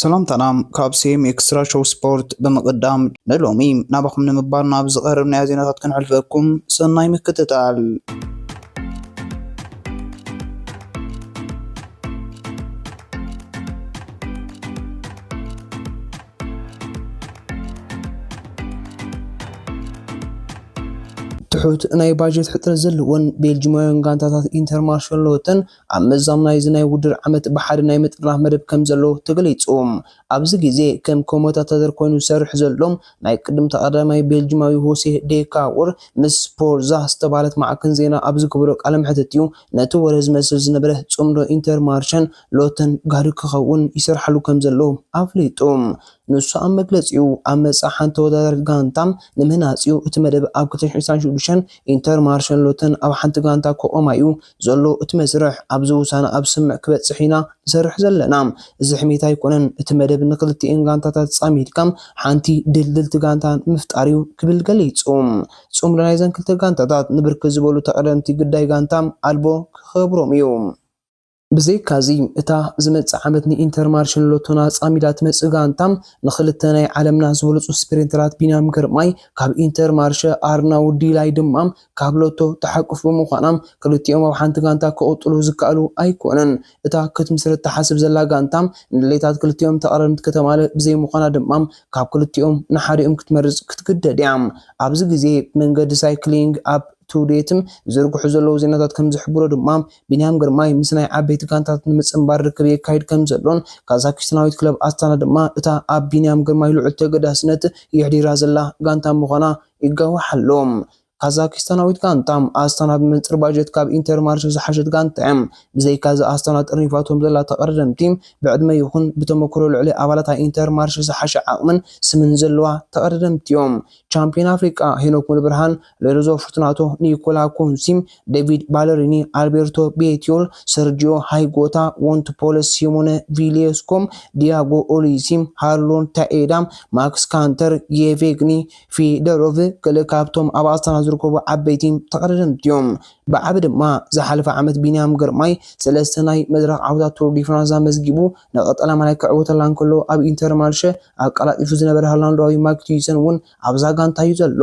ሰላምታና ካብ ሲ ኤም ኤክስትራ ሾው ስፖርት ብምቕዳም፣ ንሎሚ ናባኹም ንምባል ናብ ዝቐረብናዮ ዜናታት ክንሕልፈኩም። ሰናይ ምክትታል። ትሑት ናይ ባጀት ሕጽረት ዘለወን ቤልጂማውያን ጋንታታት ኢንተርማርሸ ሎተን ኣብ ምዛም ናይዚ ናይ ውድድር ዓመት ብሓደ ናይ ምጥርናፍ መደብ ከም ዘሎ ተገሊጹ። ኣብዚ ግዜ ከም ኮመንታተር ኮይኑ ዝሰርሕ ዘሎ ናይ ቅድም ተቐዳማይ ቤልጂማዊ ሆሴ ዴካውር ምስ ስፖርዛ ዝተባህለት ማዕከን ዜና ኣብ ዝገበሮ ቃለ መሕትት እዩ ነቲ ወረ ዝመስል ዝነበረ ጽምዶ ኢንተርማርሸን ሎተን ጋህዲ ክኸውን ይሰርሓሉ ከም ዘሎ ኣፍሊጡ። ንሱ ኣብ መግለጺኡ፣ ኣብ መጻኢ ሓንቲ ተወዳዳሪት ጋንታ ንምህናጽ እዩ። እቲ መደብ ኣብ ክልተ ሽሕን ዕስራን ሽዱሽተን ኢንተርማርሸን ሎተን ኣብ ሓንቲ ጋንታ ክቖማ እዩ ዘሎ። እቲ መስርሕ ኣብዚ ውሳነ ኣብ ስምምዕ ክበጽሕ ኢና ንሰርሕ ዘለና። እዚ ሕሜት ኣይኮነን። እቲ መደብ ንክልቲኤን ጋንታታት ጻሚድካ ሓንቲ ድልድልቲ ጋንታ ንምፍጣር እዩ ክብል ገሊጹ። ጽምዶ ናይዘን ክልተ ጋንታታት ንብርክት ዝበሉ ተቐደምቲ ግዳይ ጋንታ ኣልቦ ክኸብሮም እዩ። ብዘይካዚ፣ እታ ዝመጽእ ዓመት ንኢንተርማርሸን ሎቶና ጻሚዳ ትመጽእ ጋንታ፣ ንኽልተ ናይ ዓለምና ዝበለጹ ስፕሪንተራት ቢንያም ግርማይ ካብ ኢንተርማርሸ፣ ኣርናውድ ዲላይ ድማ ካብ ሎቶ ተሓቁፍ ብምዃና፣ ክልቲኦም ኣብ ሓንቲ ጋንታ ክቕጥሉ ዝከኣሉ ኣይኮነን። እታ ክትምስርት ትሓስብ ዘላ ጋንታ፣ ንድሌታት ክልቲኦም ተቐዳደምቲ ከተማልእ ብዘይምዃና ድማ፣ ካብ ክልቲኦም ንሓዲኦም ክትመርጽ ክትግደድ እያ። ኣብዚ ግዜ፣ ብመንገዲ ሳይክሊንግ ኣብ ቱ ዴት ዝዝርግሑ ዘለዉ ዜናታት ከም ዝሕብሮ ድማ፣ ቢንያም ግርማይ ምስ ናይ ዓበይቲ ጋንታታት ንምጽንባር ርክብ የካይድ ከም ዘሎን፣ ካዛኪስታናዊት ክለብ ኣስታና ድማ እታ ኣብ ቢንያም ግርማይ ልዑል ተገዳስነት የሕዲራ ዘላ ጋንታ ምዃና ይጋዋሕ ኣሎ። ካዛኪስታናዊት ጋንታ ኣስታና ብመንጽር ባጀት ካብ ኢንተርማርሸ ዝሓሸት ጋንታ እያ። ብዘይካዚ ኣስታና ጥርኒፋቶም ዘላ ተቐዳደምቲ ብዕድመ ይኹን ብተመክሮ ልዕሊ ኣባላት ኢንተርማርሸ ዝሓሸ ዓቕምን ስምን ዘለዋ ተቐዳደምቲ እዮም። ቻምፒዮን ኣፍሪቃ ሄኖክ ሙሉብርሃን፣ ሎሬንዞ ፎርቱናቶ፣ ኒኮላ ኮንሲ፣ ዴቪድ ባለሪኒ፣ ኣልቤርቶ ቤቲዮል፣ ሰርጂዮ ሃይጎታ፣ ወንት ፖለስ፣ ሲሞነ ቪሊየስኮ፣ ዲያጎ ኦሊሲ፣ ሃርሎን ታኤዳ፣ ማክስ ካንተር፣ የቬግኒ ፊደሮቭ ገለ ካብቶም ኣብ ኣስታና ዝርከቡ ዓበይቲ ተቐዳደምቲ እዮም። ብዓቢ ድማ ዝሓለፈ ዓመት ቢንያም ግርማይ ሰለስተ ናይ መድረኽ ዓወታት ቱር ዲ ፍራንስ ኣመዝጊቡ ንቐጠላ ማላይ ክዕወተላ እንከሎ ኣብ ኢንተርማርሸ ኣቀላጢፉ ዝነበረ ሆላንዳዊ ማክቲዩሰን እውን ኣብዛ ጋንታ እዩ ዘሎ።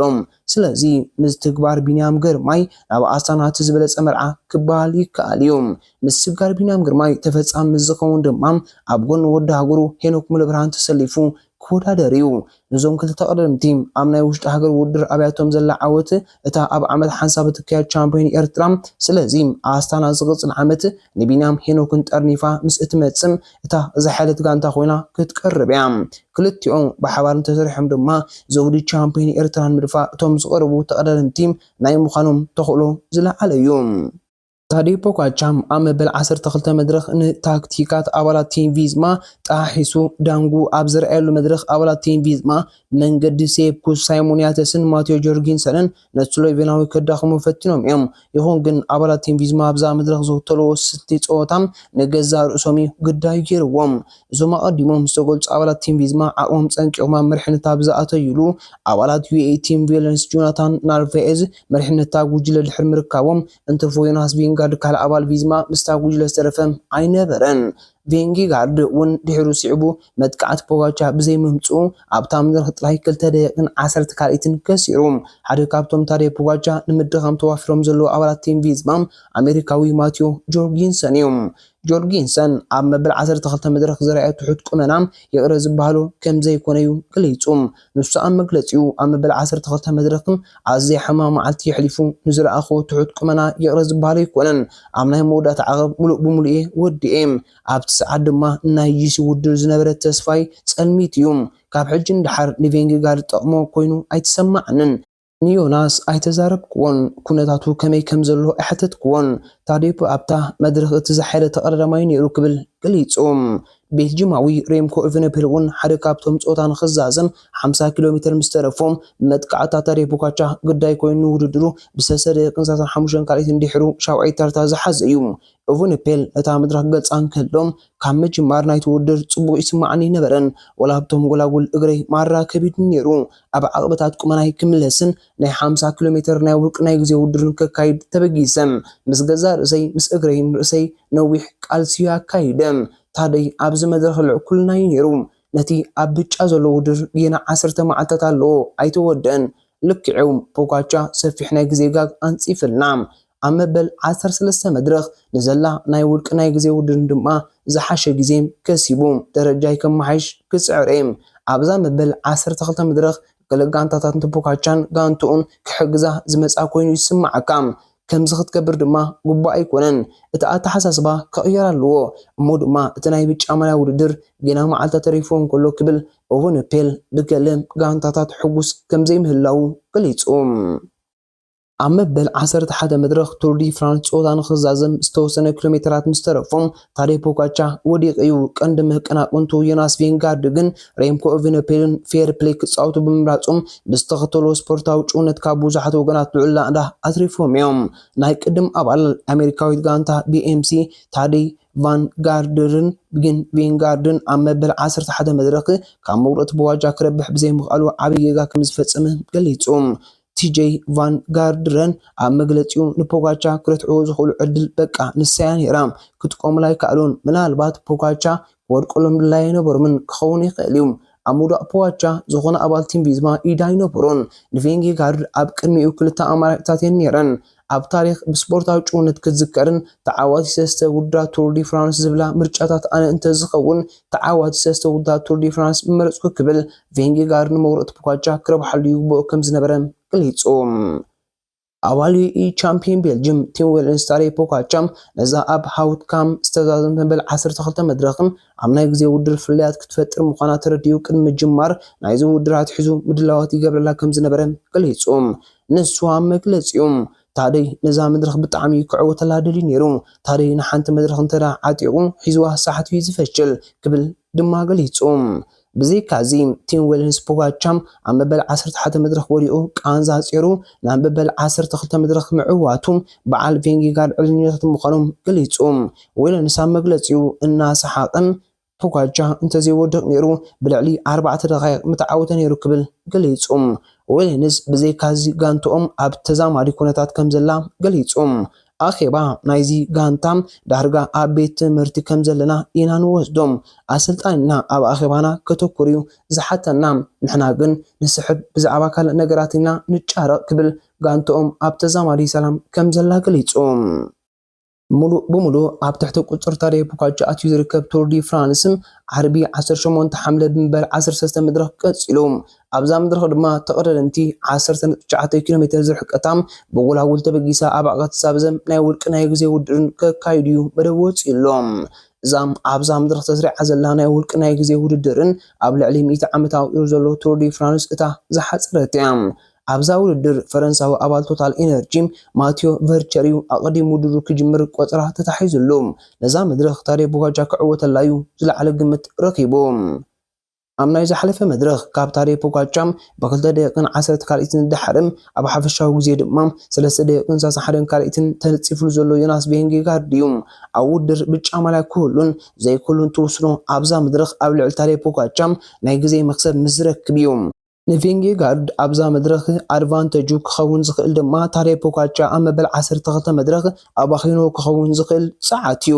ስለዚ ምትግባር ቢንያም ግርማይ ናብ ኣስታና እቲ ዝበለጸ መርዓ ክበሃል ይከኣል እዩ። ምስግጋር ቢንያም ግርማይ ተፈጻሚ ምስ ዝኸውን ድማ ኣብ ጎኒ ወዲ ሃገሩ ሄኖክ ሙሉብርሃን ተሰሊፉ ክወዳደር እዩ። እዞም ክልተ ተቐዳደምቲ ኣብ ናይ ውሽጢ ሃገር ውድድር ኣብያቶም ዘላ ዓወት እታ ኣብ ዓመት ሓንሳብ እትካየድ ቻምፒዮን ኤርትራ፣ ስለዚ ኣስታና ዝቕጽል ዓመት ንቢንያም ሄኖክን ጠርኒፋ ምስ እትመጽእ እታ ዝሓለት ጋንታ ኮይና ክትቀርብ እያ። ክልቲኦም ብሓባር እንተሰሪሖም ድማ ዘውዲ ቻምፒዮን ኤርትራ ንምድፋእ እቶም ዝቐርቡ ተቐዳደምቲ ናይ ምዃኖም ተኽእሎ ዝለዓለ እዩ። ታዴ ፖጋቻ ኣብ መበል ዓሰርተ ክልተ መድረኽ ንታክቲካት ኣባላት ቲም ቪዝማ ጠሓሒሱ ዳንጉ ኣብ ዝረኣየሉ መድረኽ ኣባላት ቲም ቪዝማ መንገዲ ሴፕኩስ ሳይሞን ያተስን ማቴዮ ጆርጊንሰንን ነቲ ስሎቬናዊ ከዳኽሙ ፈቲኖም እዮም። ይኹን ግን ኣባላት ቲም ቪዝማ ኣብዛ መድረኽ ዝኽተልዎ ስልቲ ጸወታ ንገዛእ ርእሶም እዩ ግዳይ ገይርዎም። እዞም ኣቐዲሞም ዝተገልጹ ኣባላት ቲም ቪዝማ ዓቕሞም ጸንቂቖም ኣብ መሪሕነት ኣብ ዝኣተዩሉ ኣባላት ዩ ኤ ኢ ቲም ቬለንስ ጆናታን ናርቫኤዝ መሪሕነት እታ ጉጅለ ድሕሪ ምርካቦም እንትርፎ ዮናስ ቪንጋርድ ካልእ ኣባል ቪዝማ ምስታ ጉጅለ ዝተረፈ ኣይነበረን። ቬንጊጋርድ እውን ድሕሩ ስዒቡ መጥቃዕቲ ፖጋቻ ብዘይምምፅኡ ኣብታ መድረኽ ጥራይ ክልተ ደቂቕን ዓሰርተ ካልኢትን ከሲሩ። ሓደ ካብቶም ታዴ ፖጋቻ ንምድኻም ተዋፊሮም ዘለዉ ኣባላት ቲም ቪዝማ ኣሜሪካዊ ማቲዮ ጆርጊንሰን እዩ። ጆርጊንሰን ኣብ መበል ዓሰርተ ክልተ መድረኽ ዘርኣዮ ትሑት ቁመና ይቕረ ዝበሃሎ ከም ዘይኮነ እዩ ገሊጹ። ንሱ ኣብ መግለጺኡ ኣብ መበል ዓሰርተ ክልተ መድረኽ ኣዝያ ሕማቕ መዓልቲ የሕሊፉ ንዝረኣኹዎ ትሑት ቁመና ይቕረ ዝበሃሎ ኣይኮነን። ኣብ ናይ መወዳእታ ዓቐብ ምሉእ ብምሉእ እየ ወዲኤ። ኣብቲ ሰዓት ድማ ናይ ጂ ሲ ውድድር ዝነበረ ተስፋይ ጸልሚት እዩ። ካብ ሕጂ ንደሓር ንቬንጌጋርድ ጠቕሞ ኮይኑ ኣይትሰማዕንን። ንዮናስ ኣይተዛረብክዎን፣ ኩነታቱ ከመይ ከም ዘሎ ኣይሓተትክዎን። ታዴፖ ኣብታ መድረኽ እቲ ዝሓየለ ተቐዳዳማይ ነይሩ ክብል ገሊጹ። ቤልጂማዊ ሬምኮ ኢቨነፔል እውን ሓደ ካብቶም ጸወታ ንኽዛዘም ሓምሳ ኪሎ ሜተር ምስ ተረፎ ብመጥቃዕታ ታዴ ፖጋቻ ግዳይ ኮይኑ ንውድድሩ ብሰለስተ ደቂቕን ሰላሳን ሓሙሽተን ካልኢትን ድሕሩ ሻውዓይ ተርታ ዝሓዘ እዩ። ኢቨነፔል ነታ መድረኽ ክገልጻ እንከሎ፣ ካብ ምጅማር ናይቲ ውድድር ጽቡቕ ይስምዓኒ ኣይነበረን። ወላ ኣብቶም ጎላጉል እግረይ ማራ ከቢድኒ ነይሩ። ኣብ ዓቕብታት ቁመናይ ክምለስን ናይ ሓምሳ ኪሎ ሜተር ናይ ውልቂ ናይ ግዜ ውድድርን ከካይድ ተበጊሰ። ምስ ገዛእ ርእሰይ፣ ምስ እግረይን ርእሰይ ነዊሕ ቃልሲ ኣካይደ። ታደይ ኣብዚ መድረኽ ልዕኩልና እዩ ነይሩ። ነቲ ኣብ ብጫ ዘሎ ውድድር ጌና ዓሰርተ መዓልታት ኣለዎ፣ ኣይተወደአን። ልክዕ እዩ፣ ፖጋቻ ሰፊሕ ናይ ግዜ ጋግ ኣንጺፍልና። ኣብ መበል ዓሰርተ ሰለስተ መድረኽ ንዘላ ናይ ውልቂ ናይ ግዜ ውድድር ድማ ዝሓሸ ግዜ ከሲቡ፣ ደረጃይ ከመሓይሽ ክጽዕር እየ። ኣብዛ መበል ዓሰርተ ክልተ መድረኽ ገለ ጋንታታት ንፖጋቻን ጋንትኡን ክሕግዛ ዝመጻ ኮይኑ ይስምዓካ። ከምዚ ክትገብር ድማ ግቡእ ኣይኮነን። እቲ ኣተሓሳስባ ክቕየር ኣለዎ። እሞ ድማ እቲ ናይ ብጫ ማልያ ውድድር ጌና መዓልታት ተሪፍዎ እንከሎ ክብል ኦቨን ፔል ብገለ ጋንታታት ሕጉስ ከም ዘይምህላዉ ገሊጹ። ኣብ መበል ዓሰርተ ሓደ መድረኽ ቱር ዲ ፍራንስ ጸወታ ንኽዛዘም ዝተወሰነ ኪሎ ሜተራት ምስ ተረፎም ታዴ ፖጋቻ ወዲቑ እዩ። ቀንዲ መቀናቕንቱ ዮናስ ቬንጋርድ ግን ሬምኮ ኦቨን ፔልን ፌር ፕሌይ ክጻወቱ ብምምራጾም ብዝተኸተሎ ስፖርታዊ ጭውነት ካብ ብዙሓት ወገናት ልዑል ናእዳ ኣትሪፎም እዮም። ናይ ቅድም ኣባል ኣሜሪካዊት ጋንታ ቢኤምሲ ታዴ ቫን ጋርደርን ግን ቬንጋርድን ኣብ መበል ዓሰርተ ሓደ መድረኽ ካብ መውረድቲ ፖጋቻ ክረብሕ ብዘይምኽኣሉ ዓብዪ ጌጋ ከም ዝፈጸመ ገሊጹ። ቲጄ ቫን ጋርድረን ኣብ መግለጺኡ ንፖጋቻ ክረትዕዎ ዝኽእሉ ዕድል በቃ ንሳያ ነይራ፣ ክጥቀሙላ ኣይከኣሉን። ምናልባት ፖጋቻ ክወድቀሎም ድላይ ኣይነበሮምን ክኸውን ይኽእል እዩ። ኣብ ምውዳቕ ፖጋቻ ዝኾነ ኣባል ቲም ቪዝማ ኢድ ኣይነበሮን። ንቬንጌጋርድ ኣብ ቅድሚኡ ክልተ ኣማራጺታት እየን ነይረን። ኣብ ታሪኽ ብስፖርታዊ ጭውነት ክትዝከርን ተዓዋቲ ሰለስተ ውድድራት ቱር ዲ ፍራንስ ዝብላ ምርጫታት ኣነ እንተዝኸውን ተዓዋቲ ሰለስተ ውድድራት ቱር ዲ ፍራንስ ምመረጽኩ ክብል ቬንጌጋርድ ንመውረድቲ ፖጋቻ ክረብሓሉ ይግብኦ ከም ዝነበረ ገሊጹ። ኣባል ዩ ኢ ቻምፒዮን ቤልጅም ቲም ዌለንስ ታዴ ፖጋቻ ነዛ ኣብ ሃውትካም ዝተዛዘመት መበል ዓሰርተ ክልተ መድረኽን ኣብ ናይ ግዜ ውድድር ፍልልያት ክትፈጥር ምዃና ተረዲኡ ቅድሚ ምጅማር ናይዚ ውድድር ኣትሒዙ ምድላዋት ይገብረላ ከም ዝነበረ ገሊጹ። ንሱ ኣብ መግለጺኡ ታደይ ነዛ መድረኽ ብጣዕሚ ክዕወተላ ደልዩ ነይሩ። ታደይ ንሓንቲ መድረኽ እንተ ደኣ ዓጢቑ ሒዝዋ ሳሕቱ እዩ ዝፈሽል ክብል ድማ ገሊጹ። ብዘይካዚ ቲም ዌለንስ ፖጋቻ ኣብ መበል ዓሰርተ ሓደ መድረኽ ወዲቑ ቃንዛ ኣጺሩ ናብ መበል ዓሰርተ ክልተ መድረኽ ምዕዋቱ በዓል ቬንጌጋርድ ዕልልኛታት ምዃኖም ገሊጹ። ዌለንስ ኣብ መግለጺኡ እናሰሓቐ ፖጋቻ እንተዘይወድቕ ነይሩ ብልዕሊ ኣርባዕተ ደቓይቕ ምተዓወተ ነይሩ ክብል ገሊጹ። ዌለንስ ብዘይካዚ ጋንትኦም ኣብ ተዛማዲ ኩነታት ከም ዘላ ገሊጹ። ኣኼባ ናይዚ ጋንታ ዳርጋ ኣብ ቤት ትምህርቲ ከም ዘለና ኢና ንወስዶ። ኣሰልጣኒና ኣብ ኣኼባና ከተኩር እዩ ዝሓተና። ንሕና ግን ንስሕብ ብዛዕባ ካልእ ነገራት ኢና ንጫረቕ ክብል ጋንትኦም ኣብ ተዛማዲ ሰላም ከም ዘላ ገሊጹ። ሙሉእ ብሙሉእ ኣብ ትሕቲ ቁጽጽር ታዴ ፖጋቻ ኣትዩ ዝርከብ ቱር ዲ ፍራንስ ዓርቢ ዓሰርተ ሸሞንተ ሓምለ ብምባል ዓሰርተ ሰለስተ መድረኽ ቀጺሉ። ኣብዛ መድረኽ ድማ ተቐዳደምቲ ዓሰርተ ነጥቢ ትሽዓተ ኪሎ ሜተር ዝርሕቀታ ብጎላጉል ተበጊሳ ኣባኣ ክትዛብዘም ናይ ውልቂ ናይ ግዜ ውድድርን ከካይዱ እዩ መደብ ወጺኡሎም። እዛ ኣብዛ መድረኽ ተስሪዓ ዘላ ናይ ውልቂ ናይ ግዜ ውድድርን ኣብ ልዕሊ ሚእቲ ዓመት ኣቑጺሩ ዘሎ ቱር ዲ ፍራንስ እታ ዝሓጸረት እያ። ኣብዛ ውድድር ፈረንሳዊ ኣባል ቶታል ኤነርጂ ማቲዮ ቨርቸር እዩ ኣቐዲሙ ውድድሩ ክጅምር ቆጸራ ተታሒዙሉ። ነዛ መድረኽ ታዴ ፖጋቻ ክዕወተላ እዩ ዝለዓለ ግምት ረኺቡ። ኣብ ናይ ዝሓለፈ መድረኽ ካብ ታዴ ፖጋቻ ብክልተ ደቂቕን ዓሰርተ ካልኢትን ዝደሓረ ኣብ ሓፈሻዊ ግዜ ድማ ሰለስተ ደቂቕን ሰላሳን ሓደን ካልኢትን ተነጺፉሉ ዘሎ ዮናስ ቬንጌጋርድ እዩ። ኣብ ውድድር ብጫ ማልያ ክህሉን ዘይክህሉን ትውስኖ ኣብዛ መድረኽ ኣብ ልዕሊ ታዴ ፖጋቻ ናይ ግዜ መኽሰብ ምስ ዝረክብ እዩ። ንቬንጌጋርድ ኣብዛ መድረኽ ኣድቫንተጁ ክኸውን ዝኽእል ድማ ታዴ ፖጋቻ ኣብ መበል ዓሰርተ ክልተ መድረኽ ኣባኺኖ ክኸውን ዝኽእል ሰዓት እዩ።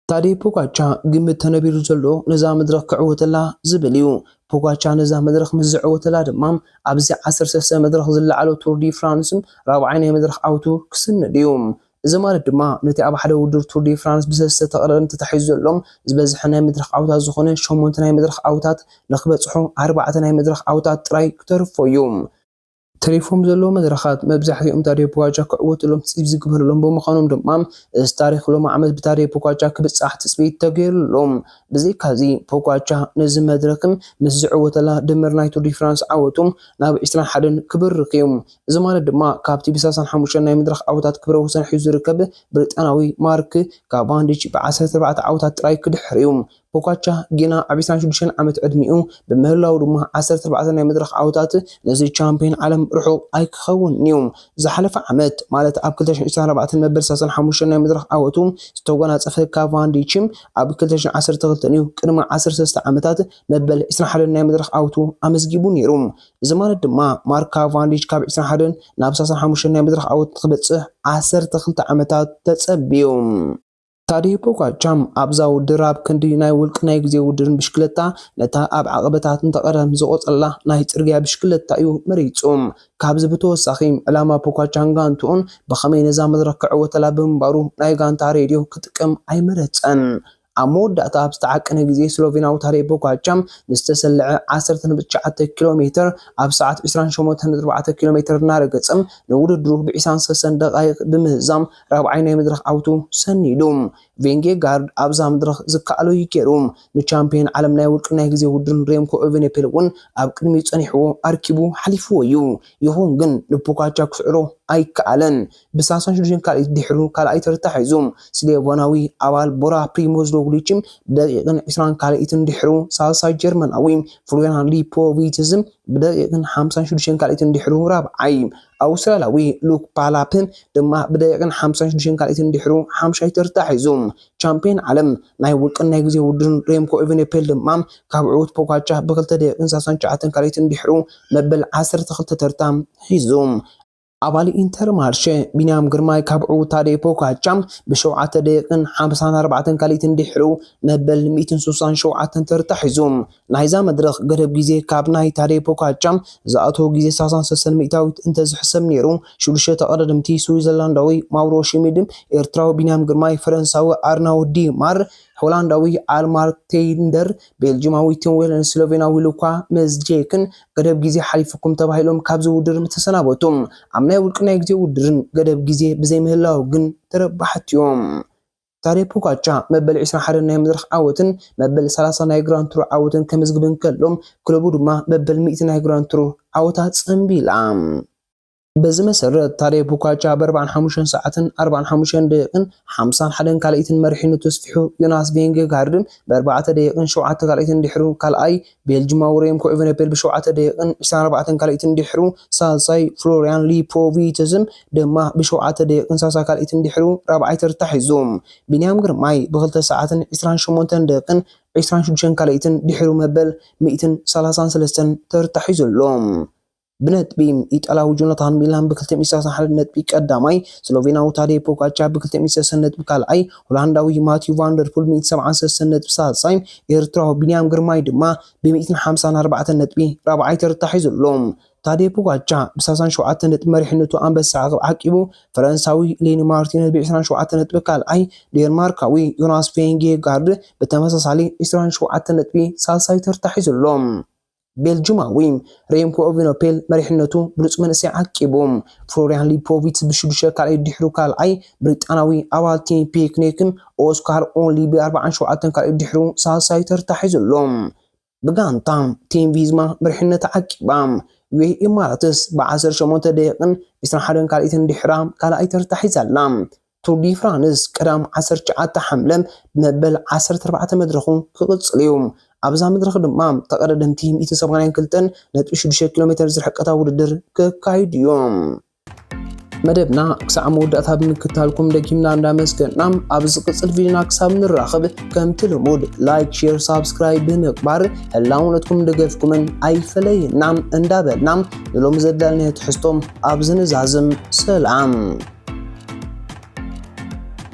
ታዴ ፖጋቻ ግምት ተነቢሩ ዘሎ ነዛ መድረኽ ክዕወተላ ዝብል እዩ። ፖጋቻ ነዛ መድረኽ ምስ ዝዕወተላ ድማ ኣብዚ ዓሰርተ ሰለስተ መድረኽ ዝለዓሎ ቱር ዲ ፍራንስ ራብዓይ ናይ መድረኽ ዓወቱ ክስንድ እዩ። እዚ ማለት ድማ ነቲ ኣብ ሓደ ውድድር ቱር ዲ ፍራንስ ብሰለስተ ተቐዳደምቲ ተታሒዙ ዘሎ ዝበዝሐ ናይ መድረኽ ዓወታት ዝኾነ ሸሞንተ ናይ መድረኽ ዓወታት ንክበጽሖ ኣርባዕተ ናይ መድረኽ ዓወታት ጥራይ ክተርፎ እዩ። ተሪፎም ዘለዉ መድረኻት መብዛሕትኦም ታዴ ፖጋቻ ክዕወትሎም ትጽቢት ዝግበረሎም ብምዃኖም ድማ እዚ ታሪኽ ሎሚ ዓመት ብታዴ ፖጋቻ ክብጻሕ ትጽቢት ተገይሩሎም። ብዘይካዚ ፖጋቻ ነዚ መድረኽን ምስ ዝዕወተላ ድምር ናይ ቱር ዲ ፍራንስ ዓወቱ ናብ ዕስራን ሓደን ክብርኽ እዩ። እዚ ማለት ድማ ካብቲ ብ ሰላሳን ሓሙሽተን ናይ መድረኽ ዓወታት ክብረ ወሰን ሒዙ ዝርከብ ብሪጣናዊ ማርክ ካቫንዲች ብ ዓሰርተ ኣርባዕተ ዓወታት ጥራይ ክድሕር እዩ። ፖጋቻ ጌና ኣብ ዕስራን ሽዱሽተን ዓመት ዕድሚኡ ብምህላዉ ድማ ዓሰርተ ኣርባዕተ ናይ መድረኽ ዓወታት ነዚ ቻምፒዮን ዓለም ርሑቕ ኣይክኸውንን እዩ። ዝሓለፈ ዓመት ማለት ኣብ ክልተ ሽሕን ዕስራን ኣርባዕተን መበል ሰላሳን ሓሙሽተን ናይ መድረኽ ዓወቱ ዝተጎናጸፈ ካቫንዲች ኣብ ክልተ ሽሕን ዓሰርተ ክልተን እዩ ቅድሚ ዓሰርተ ሰለስተ ዓመታት መበል ዕስራን ሓደን ናይ መድረኽ ዓወቱ ኣመዝጊቡ ነይሩ። እዚ ማለት ድማ ማርክ ካቫንዲች ካብ ዕስራን ሓደን ናብ ሰላሳን ሓሙሽተን ናይ መድረኽ ዓወት ንክበጽሕ ዓሰርተ ክልተ ዓመታት ተጸብዩ። ታዴ ፖጋቻም ኣብዛ ውድድር ኣብ ክንዲ ናይ ውልቂ ናይ ግዜ ውድድርን ብሽክለታ፣ ነታ ኣብ ዓቐበታትን ተቐደም ዝቖጸላ ናይ ጽርግያ ብሽክለታ እዩ መሪጹ። ካብዚ ብተወሳኺ፣ ዕላማ ፖጋቻን ጋንትኡን ብኸመይ ነዛ መድረኽ ክዕወተላ ብምንባሩ፣ ናይ ጋንታ ሬድዮ ክጥቀም ኣይመረጸን። ኣብ መወዳእታ ኣብ ዝተዓቀነ ግዜ፣ ስሎቬናዊ ታዴ ፖጋቻም ንዝተሰለዐ ዓሰርተ ነጥቢ ትሽዓተ ኪሎ ሜተር ኣብ ሰዓት ዕስራን ሸሞንተን ነጥቢ ኣርባዕተ ኪሎ ሜተር እናረገጸ፣ ንውድድሩ ብ ዕስራን ሰለስተን ደቓይቕ ብምህዛም ራብዓይ ናይ መድረኽ ዓወቱ ሰኒዱ። ቬንጌጋርድ ኣብዛ መድረኽ ዝከኣሎ እዩ ገይሩ። ንቻምፒዮን ዓለም ናይ ውልቂ ናይ ግዜ ውድድርን ሬምኮ ኤቨኔፔል እውን ኣብ ቅድሚኡ ጸኒሕዎ ኣርኪቡ ሓሊፍዎ እዩ። ይኹን ግን ንፖጋቻ ክስዕሮ ኣይከኣለን። ብ ሰላሳን ሽዱሽተን ካልኢት ድሕሩ ካልኣይ ተርታ ሒዙ፣ ስሌቮናዊ ኣባል ቦራ ፕሪሞዝ ሮግሊችን ብደቂቕን ዕስራን ካልኢትን ድሕሩ ሳልሳይ ጀርመናዊ ፍሎሪያን ሊፖቪትዝም ብደቂቕን ሓምሳን ሽዱሽተን ካልኢትን ድሕሩ ራብዓይ፣ ኣውስትራልያዊ ሉክ ፓላፕ ድማ ብደቂቕን ሓምሳን ሽዱሽተን ካልኢትን ድሕሩ ሓምሻይ ተርታ ሒዙ። ቻምፒዮን ዓለም ናይ ውልቅን ናይ ግዜ ውድድርን ሬምኮ ኤቨኔፔል ድማ ካብ ዕዉት ፖጋቻ ብክልተ ደቂቕን ሰላሳን ትሽዓተን ካልኢትን ድሕሩ መበል ዓሰርተ ክልተ ተርታ ሒዙ። ኣባል ኢንተርማርሸ ቢንያም ግርማይ ካብ ዕዉት ታዴ ፖጋቻ ብሸውዓተ ደቂቕን ሓምሳን ኣርባዕተን ካልኢትን ድሕሩ መበል ሚእትን ስሳን ሸውዓተን ተርታ ሒዙ። ናይዛ መድረኽ ገደብ ግዜ ካብ ናይ ታዴ ፖጋቻ ዝኣተወ ግዜ ሰላሳን ሰለስተን ሚእታዊት እንተዝሕሰብ ነይሩ፣ ሽዱሽተ ተቐዳደምቲ ስዊዘርላንዳዊ ማውሮ ሽሚድ፣ ኤርትራዊ ቢንያም ግርማይ፣ ፈረንሳዊ ኣርናውድ ዲ ማር፣ ሆላንዳዊ ኣልማር ቴይንደር፣ ቤልጂማዊ ቲም ዌለርን ስሎቬናዊ ሉካ መዝጄክን ገደብ ግዜ ሓሊፉኩም ተባሂሎም ካብዚ ውድድር ምተሰናበቱ። ኣብ ናይ ውልቂ ናይ ግዜ ውድድርን ገደብ ግዜ ብዘይምህላው ግን ተረባሕቲ እዮም። ታዴ ፖጋቻ መበል ዕስራን ሓደን ናይ መድረኽ ዓወትን መበል ሰላሳ ናይ ግራንድ ቱር ዓወትን ከመዝግብ እንከሎ፣ ክለቡ ድማ መበል ሚእቲ ናይ ግራንድ ቱር ዓወታ ጸንቢላ። በዚ መሰረት፣ ታዴ ፖጋቻ ብ ኣርባዓን ሓሙሽተን ሰዓትን ኣርባዓን ሓሙሽተን ደቂቕን ሓምሳን ሓደን ካልኢትን መሪሕነቱ ኣስፊሑ፣ ዮናስ ቬንጌጋርድ ብ ኣርባዕተ ደቂቕን ሸውዓተ ካልኢትን ድሕሩ ካልኣይ፣ ቤልጂማዊ ሬምኮ ኤቨነፔል ብ ሸውዓተ ደቂቕን ዕስራን ኣርባዕተን ካልኢትን ድሕሩ ሳልሳይ፣ ፍሎሪያን ሊፖቪትዝም ድማ ብ ሸውዓተ ደቂቕን ሰላሳ ካልኢትን ድሕሩ ራብዓይ ተርታ ሒዙ። ቢንያም ግርማይ ብ ክልተ ሰዓትን ዕስራን ሸሞንተን ደቂቕን ዕስራን ሽዱሽተን ካልኢትን ድሕሩ መበል ሚእትን ሰላሳን ሰለስተን ተርታ ሒዙ ኣሎ። ብነጥቢ፣ ኢጣልያዊ ጆናታን ሚላን ብ ክልተ ሚእቲ ሰላሳን ሓደን ነጥቢ ቀዳማይ፣ ስሎቬናዊ ታዴ ፖጋቻ ብ ክልተ ሚእቲ ሰለስተን ነጥቢ ካልኣይ፣ ሆላንዳዊ ማቲው ቫንደርፑል ብ ሚእትን ሰብዓን ሰለስተን ነጥቢ ሳልሳይ፣ ኤርትራዊ ቢንያም ግርማይ ድማ ብ ሚእትን ሓምሳን ኣርባዕተን ነጥቢ ራብዓይ ተርታ ሒዙ ኣሎ። ታዴ ፖጋቻ ብ ሰላሳን ሸውዓተን ነጥቢ መሪሕነቱ ኣንበሳ ዓቕብ ዓቂቡ፣ ፈረንሳዊ ሌኒ ማርቲነዝ ብ ዕስራን ሸውዓተን ነጥቢ ካልኣይ፣ ዴንማርካዊ ዮናስ ቬንጌጋርድ ብተመሳሳሊ ዕስራን ሸውዓተን ነጥቢ ሳልሳይ ተርታ ሒዙ ኣሎ። ቤልጂማዊ ሬምኮ ኤቨነፔል መሪሕነቱ ብሉጽ መንእሰይ ዓቂቡ። ፍሎሪያን ሊፖቪትስ ብሽዱሽተ ካልኣይ ድሕሩ ካልኣይ፣ ብሪጣናዊ ኣባል ቲም ፒክኒክን ኦስካር ኦንሊ ብ ኣርባዓን ሸውዓተን ካልኣይ ድሕሩ ሳልሳይ ተርታ ሒዙ ኣሎ። ብጋንታ ቲም ቪዝማ መሪሕነታ ዓቂባ። ዩኤኢ ኢማራትስ ብ ዓሰርተ ሸሞንተ ደቂቕን ዕስራን ሓደን ካልኢትን ድሕራ ካልኣይ ተርታ ሒዛ ኣላ። ቱር ዲ ፍራንስ ቀዳም ዓሰርተ ትሽዓተ ሓምለ ብመበል ዓሰርተ ኣርባዕተ መድረኹ ክቕጽል እዩ። ኣብዛ መድረኽ ድማ ተቐዳደምቲ ሚእትን ሰማንያን ክልተን ነጥቢ ሽዱሽተ ኪሎ ሜተር ዝርሕቀታ ውድድር ክካይዱ እዮም። መደብና ክሳዕ መወዳእታ ብምክታልኩም ደጊምና እንዳመስገንና፣ ኣብ ዝቕጽል ቪድዮና ክሳብ ንራኸብ፣ ከምቲ ልሙድ ላይክ፣ ሼር፣ ሳብስክራይብ ብምግባር ህላውነትኩም ደገፍኩምን ኣይፈለየና እንዳበልና፣ ንሎሚ ዘዳለናዮ ትሕዝቶ ኣብዚ ንዛዝም። ሰላም።